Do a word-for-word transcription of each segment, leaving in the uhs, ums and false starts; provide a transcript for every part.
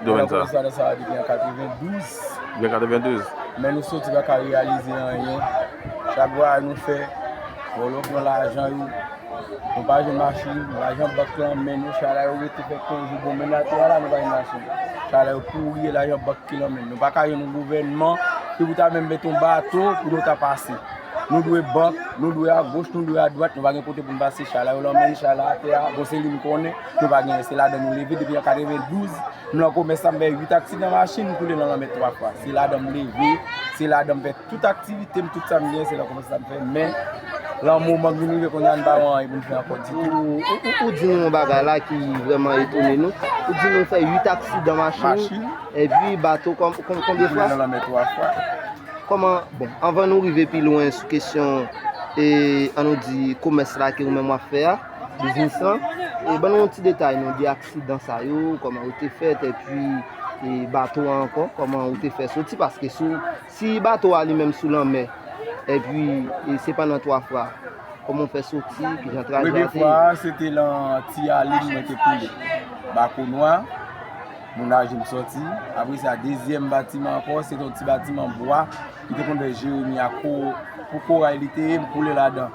Domèn sa. Sa, sa depi an katrevendouz. Depi an katrevendouz. Men nou soti pa ka reyalize anyen. Chak vwayaj nou fè, vòlò pran lajan yo. Nou pa jwenn machin, lajan bank lan men nou, chay la yo rete fè kenz jou bon, men atè a la nou pa jwenn machin. Chay la yo pouri e lajan bank ki lan men nou. Nou pa ka jwenn yon gouvènman ki pou ta menm mete yon bato pou nou ta pase. Nou dwe bank, nou dwe agoch, nou dwe adwat, nou pa gen kote pou n pase. Chay la yo lan men, chay la atè a, bon se li m konnen, nou pa genyen, se ladan nou leve depi an katrevendouz. M nan komès la, m fè uit aksidan machin, m koule nan lanmè twa fwa. Se ladan m leve, se ladan m fè tout aktivite m, tout sa m genyen, se nan komès la m fè. Men, lan moman m vin rive kounye a, n pa wè anyen pou n fè ankò ditou. Ou, ou, ou, ou di nou yon bagay la ki vrèman etone nou. Ou di nou fè uit aksidan machin, epi bato kon-, kon-, konbyen fwa? Koule nan lanmè twa fwa. Kòman, bon, anvan nou rive pi lwen sou kesyon, e, ann nou di, komès la ke ou menm w ap fè a, biznis lan, e, ban nou yon ti detay, non, de aksidan sa yo, kòman yo te fèt, epi, e, bato a ankò, kòman ou te fè soti, paske sou, si bato a li menm sou lanmè, epi, e, se pandan twa fwa, kòman w fè soti, kijan traje a te ye? Premye fwa a, se te lan Ti Alin mwen te koule. Bako Nwa, moun naje m soti. Apre sa, dezyèm batiman ankò, se te yon ti batiman bwa ki te konn fè Jeremi a ko-, pou koray li te ye, m koule ladan.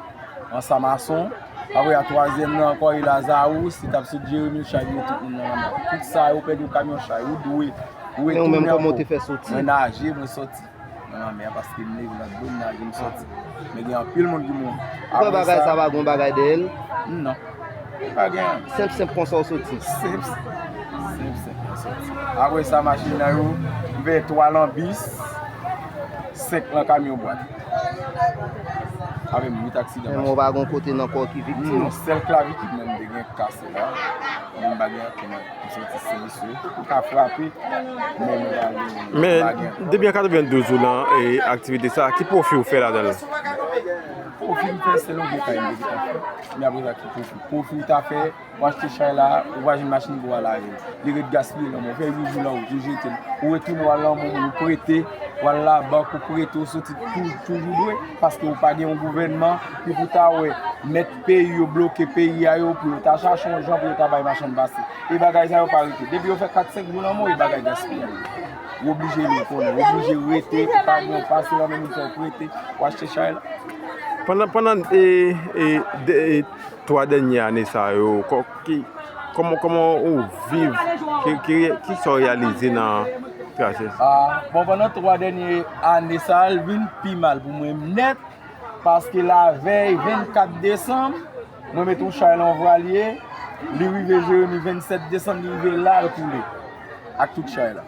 Ansanm mason. Apre a, twazyèm nan ankò, e Lazarus, li t ap sot Jeremi, l chavire tout moun nan lanmè. Tout sa yo pèdi yon kamyon chay. Ou dwe, ou retounen ankò. Men ou menm, kòman w te fè soti? Mwen naje, mwen soti nan lanmè a, paske m leve nan dlo, m naje, m soti. Men gen anpil moun ki mouri. Ou kwè bagay sa pa gen yon bagay dèyè l? Non. Pa gen anyen. Senp, senp konsa w soti? Senp, senp, senp, senp mwen soti. Apre sa, machin nan yo, m fè twa lan bis, senk lan kamyon bwat. Avè m uit aksidan machin. Men ou pa gen yon kote nan kò w ki viktim? Non, sèl klavikil mwen m te gen kase la. Men m pa gen ankenn. M soti sen, misye ka frape, men nou pa gen, men pa gen. Depi an katrevendouz ou nan, e, aktivite sa, ki pwofi ou fè ladan l? Pwofi m fè, se longe kay m te gentan fè. Men apre sa, ki pwofi? Pwofi ou ta fè, ou achte chay la, ou pa jwenn machin pou w al lave l. Li ret gaspiye nan men w. Ou fè uit jou nan wout, ou jete l. Ou retounen, w al nan moun, ou prete, w al labank, ou prete, ou soti tou-, toujou dwe, paske ou pa gen yon gouvènman ki pou ta wè mèt peyi yo bloke peyi a yo pou yo ta chache yon jan pou yo ta bay machann pase. E bagay sa yo pa rete. Depi yo fè kat senk jou nan men w, e bagay gaspiyay. Ou oblije, nou konnen, ou oblije rete, ou pa gen yon pase nan men moun sa, ou prete, ou achte chay la. Pandan, pandan, e, e, de, e, twa dènye ane sa yo, kò-, ki, kòman, kòman ou viv, ki, ki, kisa w reyalize nan trajè sa? Ah, bon, pandan twa dènye ane sa, l vin pi mal pou mwen nèt. Paske lavèy vennkat desanm, mwen mete yon chay lan Vwalye, li rive Jeremi vennsèt desanm, li rive la, l koule. Ak tout chay la.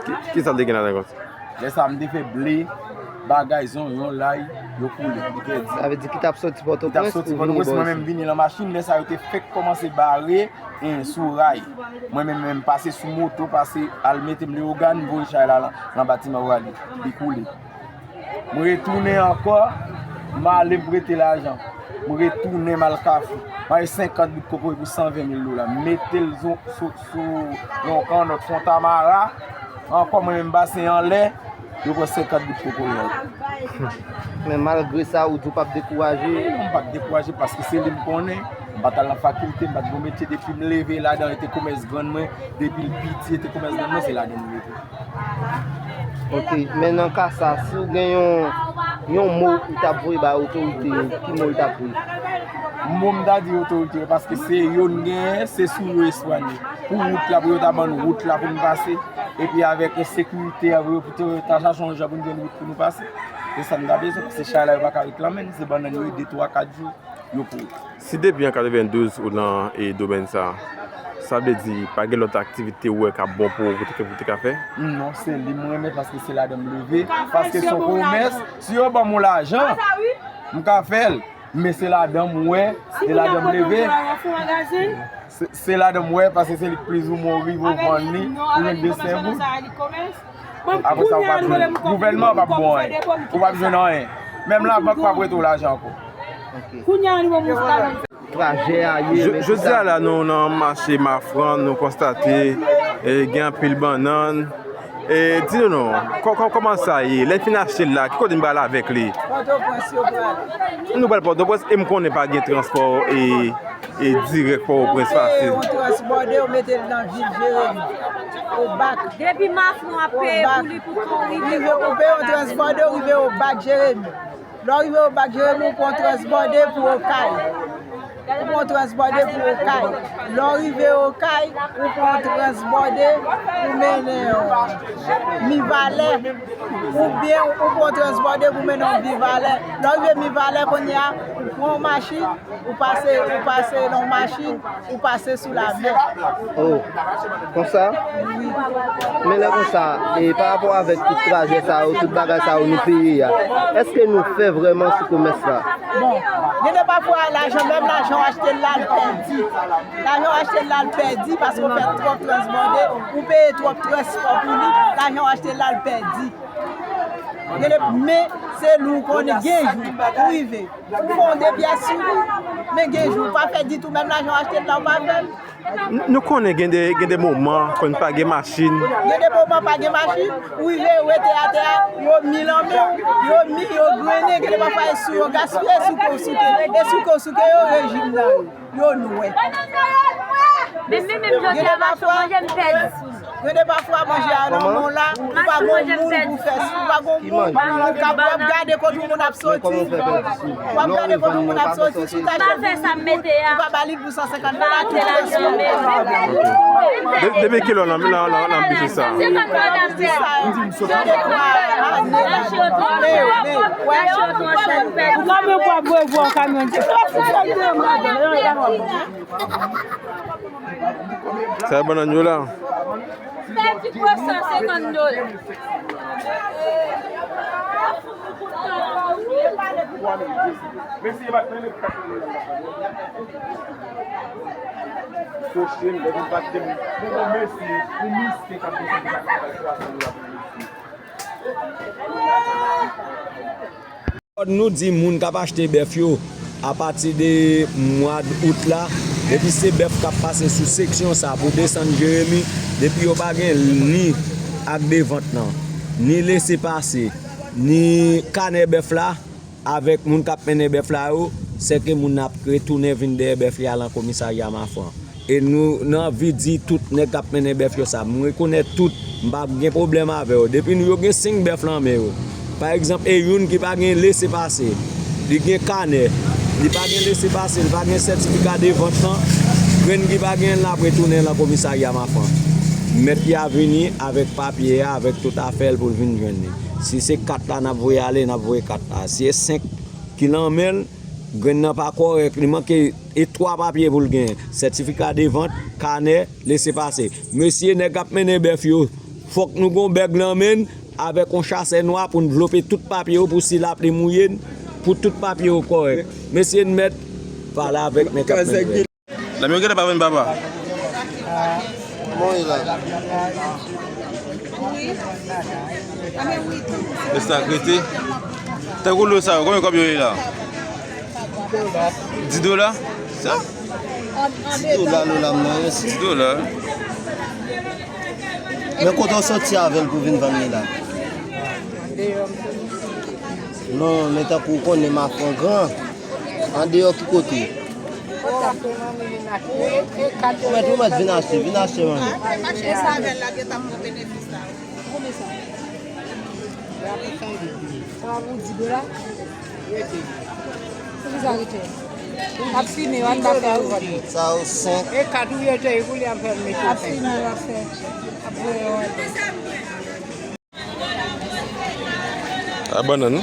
Ki, kisa l te gen ladan konsa? Lè sa, m te fè ble, bagay, zonyon, lay, yo koule, li pèdi. Sa vle di ki t ap soti Pòtoprens pou vini bò isi? Ki t ap soti Pòtoprens, mwen menm vini lan machin, lè sa yo te fèk kòmanse bare, en, sou ray. Mwen menm, menm pase sou moto, pase al mete m Leyogàn, voye chay la lan, lan batiman Vwalye, li koule. Mwen retounen ankò, m ale m prete lajan. Mwen retounen m al Kafou. M achte senkant bout kokoye pou san ven mil dola. M mete l sou, sou, sou yon kannòt Fontamara. Ankò mwen menm m pase anlè, yo pran senkant bout kokoye ankò. Men malgre sa, ou di w p ap dekouraje? Non, m p ap dekouraje paske se li m konnen. M pa t al nan fakilte, m pa t gen yon metye. Depi m leve ladan, e te komès grann mwen. Depi l piti, e te komès grann mwen, se ladan m leve. Ok, men nan ka sa, si w gen yon, yon mo ou t ap voye bay otorite yo, ki mo w t ap voye? Mo m ta di otorite yo, paske se yo n genyen, se sou yo espwa n ye. Pou wout la, pou yo ta ban n wout la pou n pase, epi avèk ensekirite a, pou yo ta chache yon jan pou n jwenn wout pou nou pase. Se sa n ta bezwen, paske chay la yo pa ka ret lan men n, se bannann yo ye de, twa, kat jou. Yo pou. Si depi an katrevendouz ou nan, e, domèn sa, sa vle di pa gen lòt aktivite ou wè k ap bon pou ou, pou te, pou te ka fè? Non, se li m renmen paske se ladan m leve. Paske se yon komès. Si yo ban m yon lajan, m ka fè l. Men se ladan m wè, se ladan m leve. Se, se ladan m wè, paske se li k plizoumwen ou rive ou vann li, ou jwenn de sen goud. Apre sa, ou p ap jwenn, gouvènman p ap ba w anyen. Ou p ap jwenn anyen. Menm labank p ap prete w lajan ankò. Ok. Trajè a ye, men jodi a la, nou nan mache Mafran, nou konstate, e, gen anpil bannann, E, di nou non, kò- kò- kòman sa ye? Lè n fin achte l la, ki kote n pral avèk li? Pòtoprens yo pral. Nou pral Pòtoprens e m konnen pa gen transpò e, e dirèk Pòtoprens pase. Ou peye yon transbòde, ou mete l nan vil Jeremi. Obak. Depi Mafran ap peye pou li pou kon rive Obak. Ou peye yon transbòde, ou rive Obak Jeremi. Lè w rive Obak Jeremi, ou pran transbòde pou Okay. Ou pran transbòde pou Okay. Lè w rive Okay, ou pran transbòde pou mennen w Mivalè. Oubyen ou pran transbòde pou mennen w Mivalè. Lè w rive Mivalè kounye a, ou pran yon machin, ou pase, ou pase nan yon machin, ou pase sou lamè. Oh, konsa? Wi. Men lè konsa, e pa rapò avèk tout trajè sa yo, tout bagay sa yo nou peye a, èske nou fè vrèman sou komès la? Bon, gen de pafwa lajan, menm lajan w achte l la, l pèdi. Lajan w achte l la, l pèdi paske w fè twòp transbòde, ou peye twòp transpò pou li, lajan w achte l la, l pèdi. Gen de, men se lou konnen gen jou pou rive. Ou fè yon de pyès sou li, men gen jou, ou pa fè ditou, menm lajan w achte l la, ou pa fè l. N- Nou konnen gen de, gen de moman, konn pa gen machin. Gen de moman pa gen machin, ou rive rete atè a, yo mi lanmen w, yo mi, yo grennen, gen de pafwa e sou yo gaspiye, e sou ke w souke, e sou ke w souke yo rejim nan yo, yo nwè. Men, men, men, jodi a, mache manje m pèdi sou li. Gen de pafwa manje a nan men w la, ou pa gon moun pou fè, ou pa gon moun, ou ka, w ap gade kote yon moun ap soti, w ap gade kote yon moun ap soti, si w ta jwenn yon moun, ou ka ba li pou san senkant dola, tout lè sou. De- Depi kilè w nan, nan, nan, nan biznis sa? Mache yo twò chè, mache yo twò chè, m pèdi. Ou ka menm pa bwè bwè yon kamyon di. Sa e bannann yo la? Pèdi pou san senkant dola. Kòd nou di moun k ap achte bèf yo, apati de mwa d out la, depi se bèf k ap pase sou seksyon sa pou desann Jeremi, depi yo pa gen ni ak de vant lan, ni lese pase, ni kanè bèf la, avèk moun k ap mennen bèf la yo, sèke moun nan ap retounen vin dèyè bèf li a lan komisarya Mafran. E nou, nou anvi di tout nèg k ap mennen bèf yo sa, m rekonèt tout, m pa gen pwoblèm avè yo. Depi nou yo gen senk bèf lan men yo. Pa egzanp, e youn ki pa gen lese pase, li gen kanè, li pa gen lese pase, li pa gen sètifika de vant lan, grenn ki pa gen l, l ap retounen lan komisarya Mafran. Mèt li a vini avèk papye a, avèk tout afè l pou l vin jwenn li. Si se kat la n ap voye ale, n ap voye kat la. Si e senk ki lan men l, grenn nan pa kòrèk, li manke e twa papye pou l genyen, sètifika de vant, kanè, lese pase. Mesye, nèg k ap mennen bèf yo, fòk nou gon bèg lan men n avèk yon chasè nwa pou n vlope tout papye yo pou si lapli mouye n, pou tout papye yo kòrèk. Mesye, n mèt pale avèk nèg k ap mennen bèf. Lanmè, ou gentan pa vin, papa? Kòman w ye la? Mesye a krete. Tankou lo sa yo, konbyen kòb yo ye la? Dis dola? Sa? Dis dola lo la m nan, wi. Dis dola. Men kote w soti avè l pou vin vann li la? Non, men tankou w konnen Mafran gran. Andeyò ki kote? Ou mèt, ou mèt vin achte, vin achte manje. Sa pou di dola? Poukisa rete? Ap fimen, w ap ba fè yo vòt. Sa yo senk. E kat ou rete, pou li ap fè mete. Ap fimen, w ap fè. Ap voye yo ale. A bannann.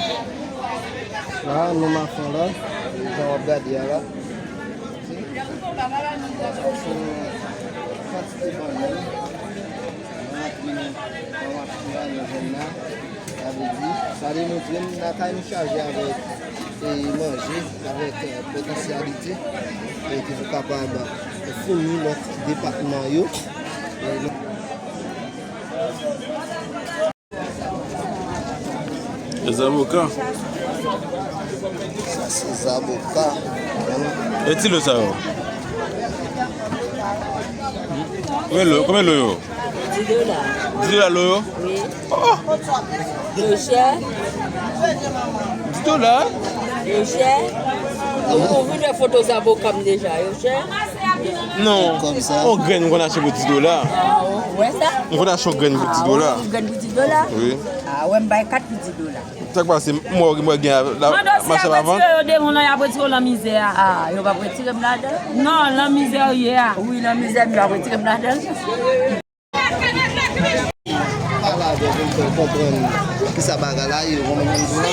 La, nou Mafran la, jan w ap gade a la. Se kantite bannann. Nan antre nan mache a, nan zòn nan. Sa vle di, sa demontre m lakay nou chaje avèk, e, manje, avèk, e, potansyalite, e, ki pou kapab founi lòt depatman yo. E, E zaboka. Sa se zaboka. E ti lo sa yo? Konbyen lo, konbyen lo yo? Dis dola. Dis dola lo yo? Wi. Oh! Yo chè. Dis dola? Yo chè. Ou, ou vin wè foto zaboka m deja, yo chè. Non. Kòm sa. On grenn m konn achte pou dis dola. Ah, ou wè sa? M konn achte on grenn pou dis dola. Ah, on grenn pou dis dola? Wi. Ah, wè, m bay kat pou dis dola. Sa k pase? M wè, m wè gen la, mache ap avanse. Mande si y ap retire yo de yon lan, y ap retire w lan mizè a. Ah, yo p ap retire m ladan? Non, lan mizè w ye a. Wi, lan mizè m, yo ap retire m ladan. Pale avè w pou m fè w konprann kisa bagay la ye, w konprann sa m di w la?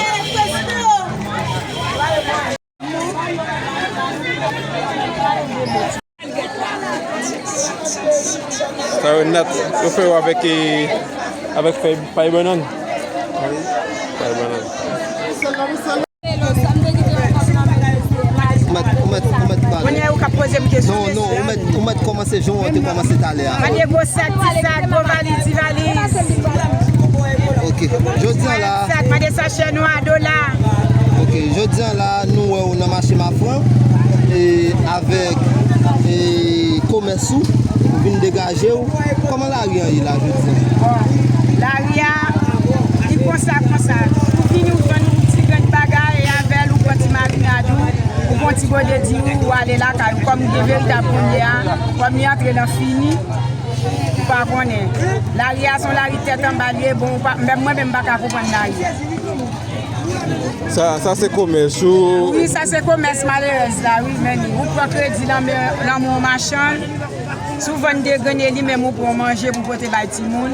Sa yo nat, yo fè yo avèk, eh, avèk fèy, fèy bannann. Fèy bannann. Ou mèt, ou mèt, ou mèt pale. Kounye a ou k ap poze m kesyon, non, non, mesye. Ou mèt, ou mèt kòmanse jan w te kòmanse talè a. Mande gwo sak, ti sak, gwo valiz, ti valiz. Ok. Jodi a la. Sak, mande sachè nwa, dola. Ok. Jodi a la, nou wè w nan mache Mafran, e, avèk, e, komès ou, ou vin degaje w. Kòman lari an ye la jodi a? Bon, lari a, li konsa, konsa. Ou vini, ou jwenn yon ti grenn bagay, e avè l, ou pran ti marinad ou, ou pran ti gode di ou, ou ale lakay ou. Kòm gen veritab kounye a, kòm li antre nan fini, ou pa konnen. Lari a se yon lari tèt anba l ye, bon, ou pa, menm mwen menm m pa ka konprann lari. Sa, sa se komès ou? Wi, sa se komès malerèz la, wi, men ou pran kredi nan men, nan men yon machann, si w vann de grenn e li menm ou pran manje pou pote bay timoun.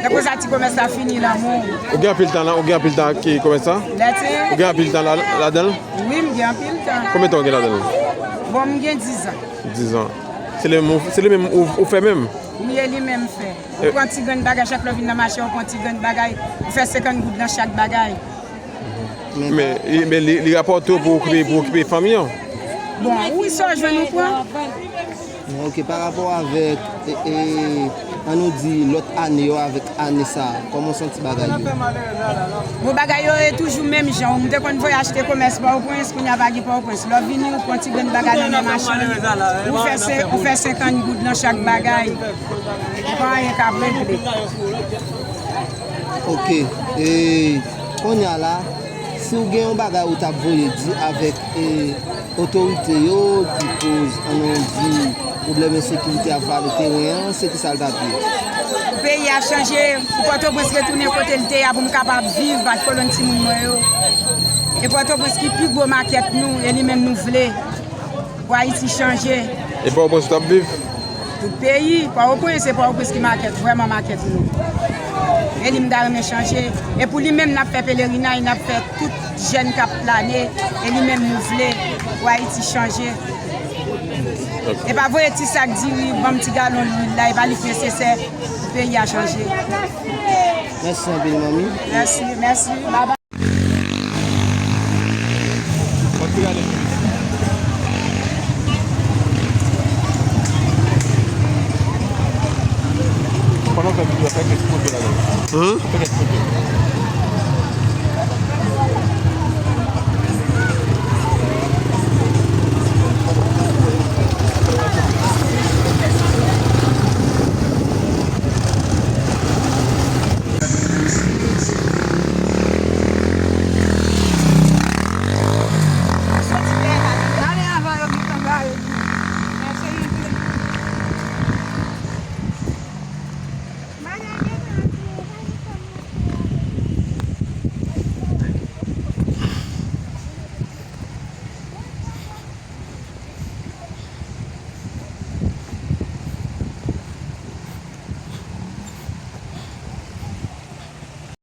Se konsa ti komès la fini nan men w. Ou gen anpil tan la, ou gen anpil tan ki komès la? Lè te. Ou gen anpil tan la, ladan l? Wi, m gen anpil tan. Konbyen tan ou gen ladan l? Bon, m gen diz an. Diz an. Se li menm ou, se li menm ou, ou fè menm? Wi, e li menm fè. Ou pran ti grenn bagay, chak lè w vin nan mache, ou pran ti grenn bagay, ou fè senkant goud nan chak bagay. Men, men li, li rapòte w pou okipe, pou okipe fanmi an. Bon, wi, sa w jwenn ou pran. Ok, pa rapò avèk, e, e, ann nou di lòt ane yo avèk ane sa, kòman w santi bagay yo? Bon, bagay yo e toujou menm jan. M te konn voye achte komès Pòtoprens, kounye a pa gen Pòtoprens. Lè w vini, ou pran ti grenn bagay nan men machann, ou fè sen-, ou fè senkant goud nan chak bagay. Ou pa anyen k ap regle. Ok. E, kounye a la, si w gen yon bagay ou t ap voye di avèk, e, otorite yo, ki koz, ann nou di, pwoblèm ensekirite ap vale teren an, se kisa l t ap ye? Pou peyi a chanje, pou Pòtoprens retounen kote l te ye a, pou m kapab viv ak kolonn timoun mwen yo. E Pòtoprens ki pi gwo makèt nou, e li menm nou vle. Pou Ayiti chanje. E Pòtoprens ou t ap viv? Tout peyi, Pòtoprens, se Pòtoprens ki makèt, vrèman makèt nou. E li m ta renmen chanje. E pou li menm n ap fè pelerinaj, n ap fè tout jèn k ap plane, e li menm nou vle pou Ayiti chanje. E pa voye ti sak diri, ban m ti galon lwil la, e pa li k nesesè pou peyi a chanje. Mèsi anpil, manmi. Mèsi, mèsi. Babay. Mwen te gade. Pandan w fè videyo a, fè kèk foto ladan l. Hen? Fè kèk foto.